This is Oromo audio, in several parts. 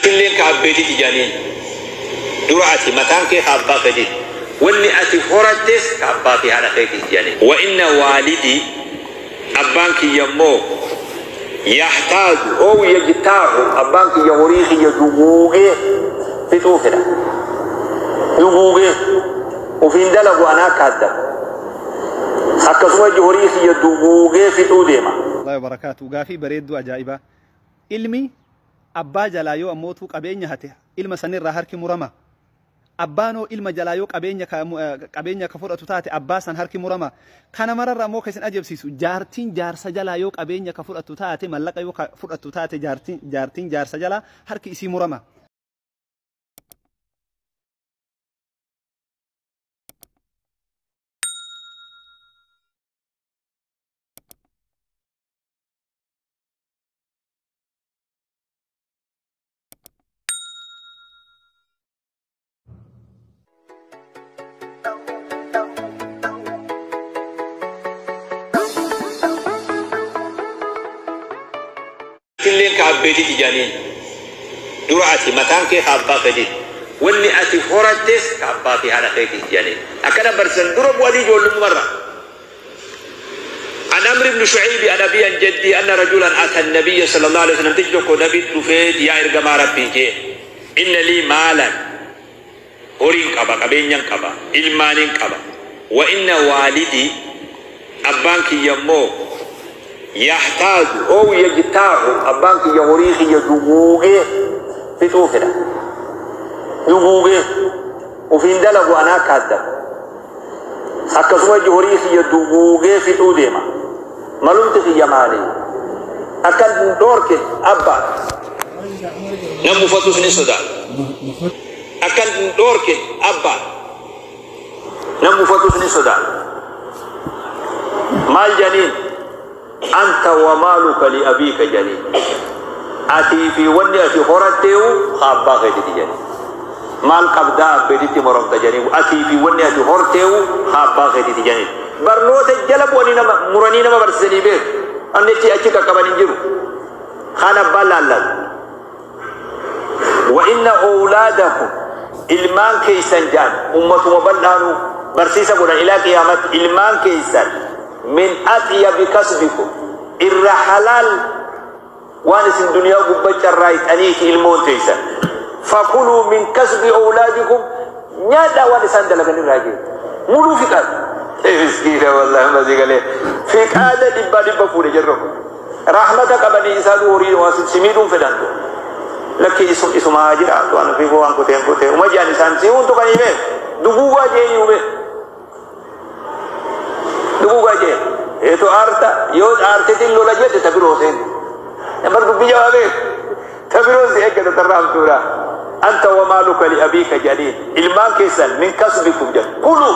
Illeen ka abbeetiiti jedhaniin. Dura ati mataan kee ka abbaa keetiiti. Wanni ati horattes ka abbaa fi haadha keetiiti jedhaniin. Wa inna waalidii abbaan kiyya immoo yahtaaju ow yajtaahu abbaan kiyya horii kiyya duguugee fixuu fedha. Duguugee ofiin dalagu anaa kaaddama. Akkasuma horii kiyya duguugee fixuu deema. Allahi wabarakaatu. Gaafii bareedduu ajaa'ibaa. Ilmi abbaa jalaa yoo ammootuu qabeenya hate ilma sanirraa harki murama. Abbaanoo ilma jalaa yoo qabeenya ka fudhatu taate abbaa san harki murama. Kana mararra ammoo ka isin ajabsiisu jaartiin jaarsa jalaa yoo qabeenya ka fudhatu taate mallaqa yoo ka fudhatu taate jaartiin jaarsa jalaa harki isii murama. Illeen ka abbeetiiti jedhaniin. Dura ati mataan kee ka abbaa keetiiti. Wanni ati horattes ka abbaa fi haadha keetiiti jedhaniin. Akkana barsiisan dura bu'anii ijoollummarra. عن عمرو بن شعيب عن أبي عن جدي أن رجلا أتى النبي صلى الله عليه وسلم تجدك نبي دفيت يا إرجما ربي جي إن لي مالا هورين قبا قبين قبا إلمان قبا وإن والدي أبانك يمو يحتاج أو يجتاح أبانك يهوريخ يدوغي في توفنا دوغي وفي اندلق أنا كادم akkasuma horii kiyya duguugee fixuu deema. Malumti kiyya maali? Akkan dhoorke abbaa. Nam uffatus ni sodaata. Akkan dhoorke abbaa. Nam uffatus ni sodaata. Maal janiin? Anta wa maaluka li abiika janiin. Atii fi wanni ati horatteewu ka abbaa keetiiti janiin. Maal qabdaa abbeetitti moromta jedhanii atii fi wanni ati horteewu abbaa keetiiti jedhanii. Barnoota jala bu'anii nama muranii nama barsiisanii beeku. Anni achi qaqqaban hin jiru. Kaan abbaan laallatu. Wa inna awlaadakum ilmaan keessan jaan ummatuma bal'aanuu barsiisa godhan ilaa qiyaamatti ilmaan keessan min atyabi kasbikum irra halaal waan isin duniyaa gubbaa carraayixaniiti ilmoon teessan. فكلوا من كسب أولادكم نيادا وان دلغن الراجل مولو في قاد مسكينة والله ما زي قال في قاد دبا دبا فوري جرب رحمتك بني إسحاق وري واسد سميدون فدانتو لك اسم اسم هاجر وانا في فوان كوتين كوتين وما جاني سان سيون تو كاني مين دغوغا جي يومي دغوغا جي ايتو ارتا يو ارتي لولا جي تبروسين نمبر دبي جوابي تبروسي اكد ترام تورا أنت ومالك لأبيك جليل إلمان كيسن من كسبكم جل كلوا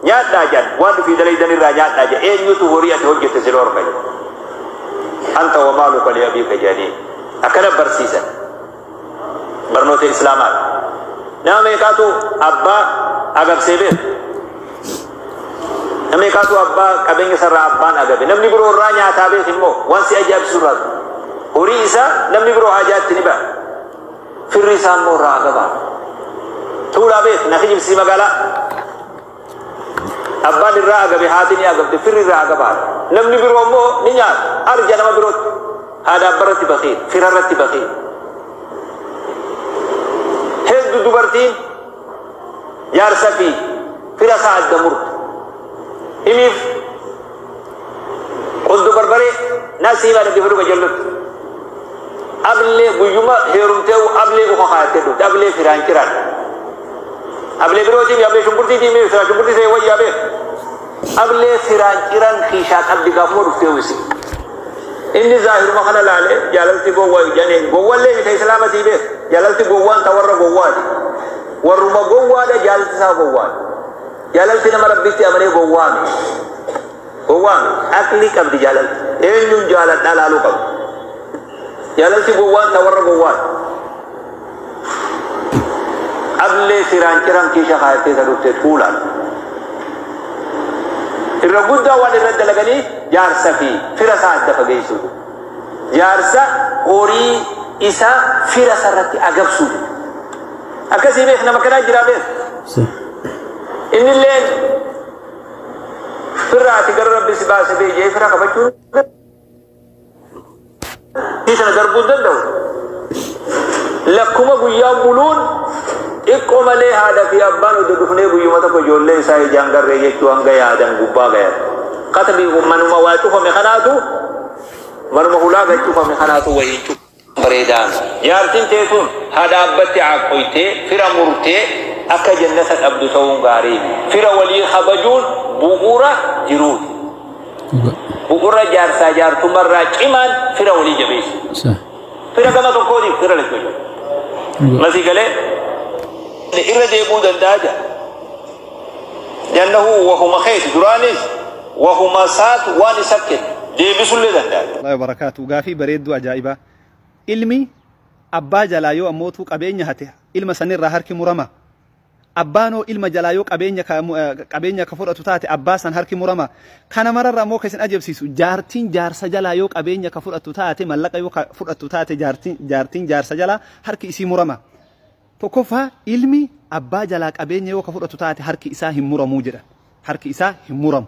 نيات جل وان في دليل الرجال ناجل إيه يوتو هورية هوجة تسلور كجل أنت ومالك لأبيك جليل أكنا برسيسا برنوت إسلامات نعم يكاتو أبا أغب سيبير نعم يكاتو أبا كبين سر أبان أغب نمني برو رانيا تابي خمو وانسي أجاب سورة هوري إسا نمني برو حاجات تنبا firri isaan immoo irraa agabaa. Tuulaa beek na kijibsii magaalaa. Abbaan irraa agabe haati ni agabde firri irraa agabaa. Namni biroo immoo ni nyaata arja nama birootti. Haadha abbarratti baqiin firarratti baqiin. Hedduu dubartiin jaarsa fi fira isaa adda murtu. Himiif qoldu barbaree nasiibaa dhaggeeffadhu qajeellotti. Ablee guyyuma heerumteewu ablee uka kaayatee dhufte ablee firaan ciraan ablee birootii ablee shunkurtiitii mee firaa shunkurtii ta'e wayyaa beek ablee firaan ciran kiishaa qabdi gaafuma dhufteewu isi inni zaahiruma kana laalee jaalalti gowwaa jedhanii gowwallee mita islaamatii beek jaalalti gowwaan ta warra gowwaati warruma gowwaadha jaalalti isaa gowwaadha jaalalti nama rabbitti amanee gowwaame gowwaame aqlii qabdi jaalalti eenyuun jaaladhaa laaluu qabdi jaalalti gowwaan ta warra gowwaan ablee firaan ciran kiisha kaayattee isa dhufte tuulaan irra guddaa waan irra dalaganii jaarsa fi fira isaa adda fageessu jaarsa horii Isa fira sarratti agabsuu. Akkasii beek nama kanaa jira beek. Inni illee firra ati gara rabbi si baase bee jee fira qabachuu sana darbuu danda'u. Lakkuma guyyaa buluun xiqqoo malee haadha fi abbaan oduu dhufnee guyyuma tokko ijoollee isaa ijaan garree jechuu hanga yaadan gubbaa gayan. Katabii manuma waa cufame kanaatu manuma hulaa gad cufame kanaatu wayiin cufa. Bareedaan jaartiin teetuun haadha abbatti caaqoytee fira murtee akka jannata dhabdu ta'uun gaarii. Fira walii kabajuun bu'uura jiruuti. Bu'uura jaarsaa jaartummarraa cimaan fira walii jabeessu. Fira gama tokkootiif fira lachuu. Masii galee irra deemuu danda'a jira. Jannahu wahuma keeti duraanis wahuma saatu waan isa kenne deebisullee danda'a. Allah barakaatu gaafii bareedduu ajaa'ibaa. Ilmi abbaa jalaa yoo ammootuu qabeenya hate ilma sanirraa harki murama. Abbaanoo ilma jalaa yoo qabeenya ka fudhatu taate abbaa san harki murama. Kana mararra ammoo kan isin ajabsiisu jaartiin jaarsa jalaa yoo qabeenya ka fudhatu taate mallaqa yoo ka fudhatu taate jaartiin jaarsa jalaa harki isii murama. Tokkoffaa ilmi abbaa jalaa qabeenya yoo ka fudhatu taate harki isaa hin muramuu jedha. Harki isaa hin muramu.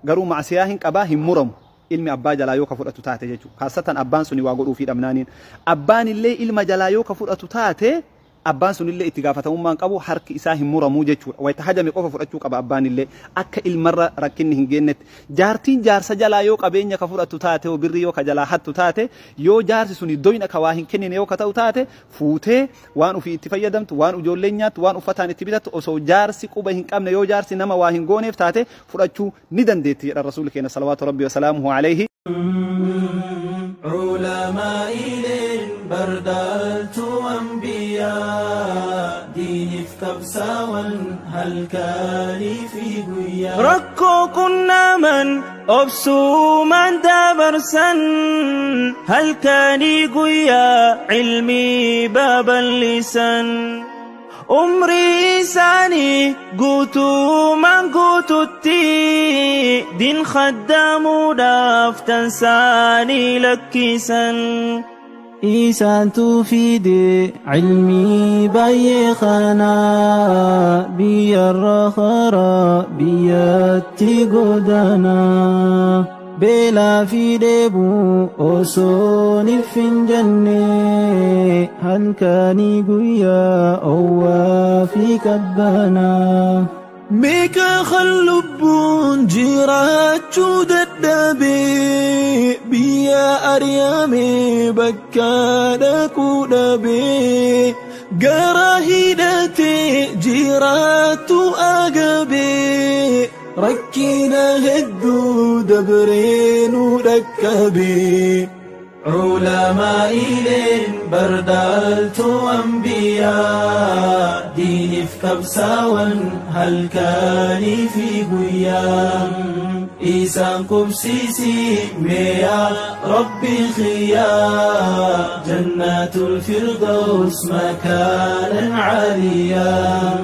Garuu macsiyaa hin qabaa hin muramu. Ilmi abbaa jalaa yoo ka fudhatu taate jechuudha. Kaasatan abbaan suni waa godhuu fi dhabnaaniin. Abbaan illee ilma jalaa yoo ka fudhatu taate abbaan sunillee itti gaafatamummaan qabu harki isaa hin muramuu jechuudha. Wayita hajame qofa fudhachuu qaba abbaan illee akka ilmarra rakkinni hin geennetti. Jaartiin jaarsa jalaa yoo qabeenya ka fudhatu taate yoo birrii yoo ka jalaa hattu taate yoo jaarsi suni doyna ka waa hin kennine yoo ka ta'u taate fuutee waan ofii itti fayyadamtu waan ijoolleen nyaattu waan uffataan itti bitattu osoo jaarsi quba hin qabne yoo jaarsi nama waa hin gooneef taate fudhachuu ni dandeetti jedha rasuulli keenya salawaatu rabbi wasalaamuhu alayhi. بردلت أنبياء دين كبسا هل كان في قيا ركو كنا من أبسو من دابرسا هل كان قيا علمي باب اللسان عمري ساني قوتو من قوتو التي دين خدام دافتن ساني لكيسا إيسان تفيد علمي باي خنا بي الرخرا بياتي قدنا بلا في ديبو أصوني فنجني هل كاني قويا أو في كبانا ميكا خلبون جيرات دبي بيا أريامي بكانا كودبي قراهيدتي جيرات أقبي ركينا هدو دبرين وركبي علماء بردلت أنبياء دين كبسا هل كان في قيا إيسان قبسيسي ميا ربي خيا جنات الفردوس مكانا عاليا.